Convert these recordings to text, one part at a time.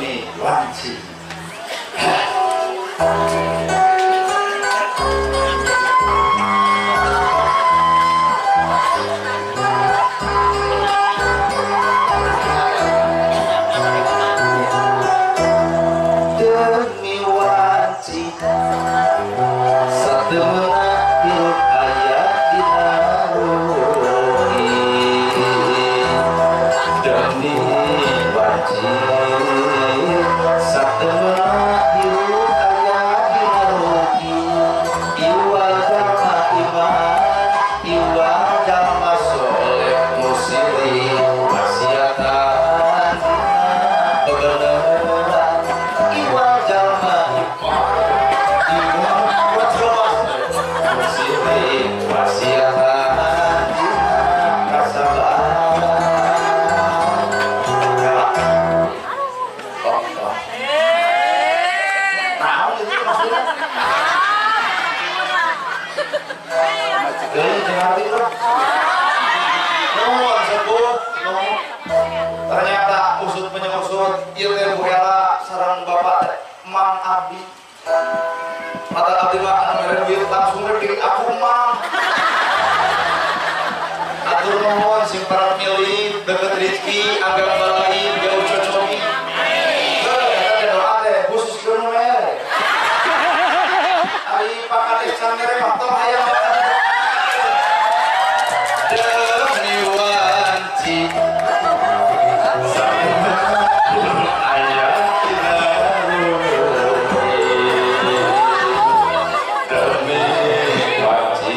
Demi wanci. Demi wanci satu hirup aya dina ruhi. Demi wanci satu hirup aya dina ruhi. Iwa jalma iman, iwa jalma soleh musiri wasiatan dina bebeneran. Iwa jalma iman, iwa musiri wasiatan dina kasabaran. Oh, oh. Naon itu maksudnya? Jadi jangan hati lah. Nuhun sepuh, nuhun. Ternyata usut penyusut ieu teh Bu Ella sareng bapak teh Mang Abdi. Mata abdi mah anu mere duit langsung we aku Mang. Atur nuhun sing parang milih deket rezeki anggang balai jauh cocoki. Heuh, eta teh doa teh khusus keur nu mere. Ari pakades can mere mah tong hayang makan. Demi wanci aya dina ruhi. Demi wanci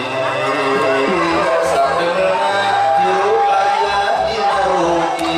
satemeuna hirup aya dina ruhi.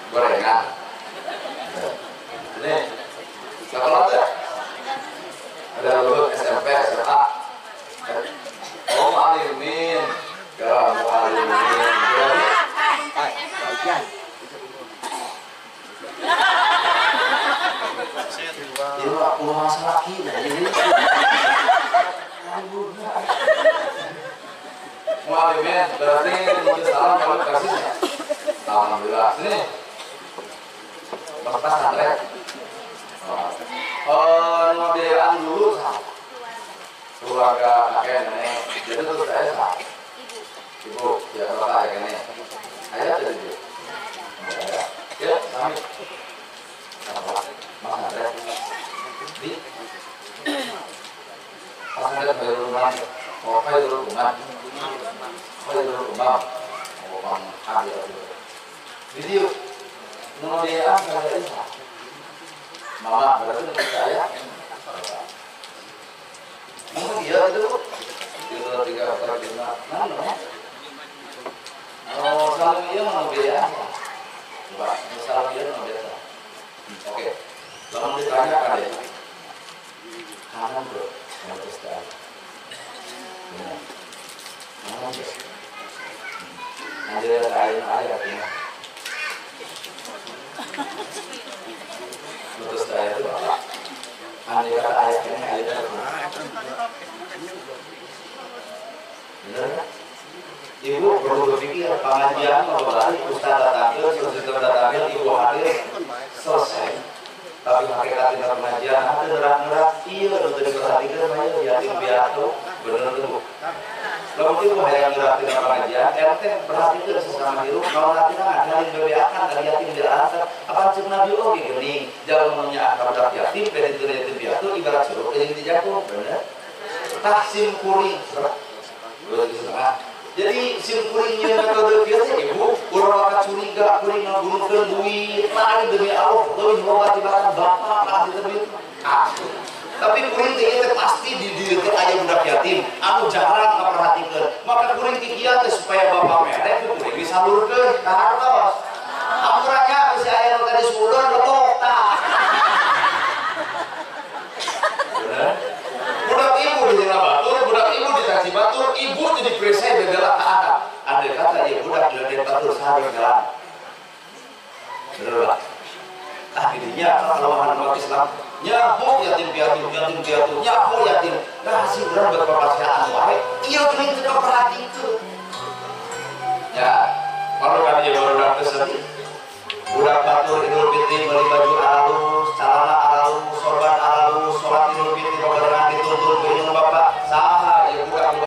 Gorengan. Ini sekolah tuh. Ada lulus SMP, SMA. Oh, mu'alimin. Ya, mu'alimin. Itu aku masalah laki ini. Mu'alimin berarti mungkin salam kalau kasih. Alhamdulillah. Sini. Bapak santai. Oh, biayaan dulu sah. Keluarga kakek nenek. Jadi terus saya sah. Ibu, ya bapak kakek nenek. Ayah ada ibu. Ya, sami. Mas Andre. Di. Mas Andre bayar rumah. Oh, bayar rumah. Bayar rumah. Oh, bang, ada. Video. Mau biayaan kalau ada. Mama berarti untuk saya. Mungkin iya itu. 2, 3, 4, 5, 6. Oh, salam iya mau biaya. Coba, salam iya mau biaya. Oke. Lalu ditanya kan ya. Kanan bro, mau terus ke arah. Kanan bro. Nanti ada air artinya. Terus saya itu bapak. Andai kata ayat ini ayatnya bener kan? Ibu perlu berpikir pengajian kalau balik ustaz datangil, ustaz datangil, ibu hadir selesai. Tapi hakikat tinggal pengajian ada ngerak-ngerak, iya untuk diperhatikan ayo yatim piatu, bener tuh. Lalu ibu hayang ngerak tinggal pengajian, ente perhatikan sesama hirup, kalau nanti kan ada yang bebeakan, ada yatim di atas, apa cek Nabi oge geuning, jalan menyaah budak yatim, beda yatim piatu, ibarat suruh jeung dijago, bener. Taksim kuring, jadi sim kuringnya metode biasa ibu, urang bakat curiga, kuring ngagunukeun duit, lain demi Allah, leuwih loba tibatan bapak lah di duit. Tapi kuring teh ieu pasti di dieu teh aya budak yatim, anu jarang ngaperhatikeun. Maka kuring ti kieu teh supaya bapak mere kuring disalurkeun ka hartos. Ampuranya bisi aya nu tadi suudon lebok tah. Budak ibu di batur, budak ibu dicaci batur, ibu jadi presai bebela ke anak. Andai kata ieu budak diledek batur saha jalan. Bener lah. Ah didinya kelemahan umat Islam. Nyaho yatim piatu, yatim piatu, nyaho yatim. Nah sih urang berperasaan wae, ieu geuning teu kaperhatikeun. Ya, kalau kan ieu barudak teh sedih. Budak batur Idul Fitri meuli baju alus.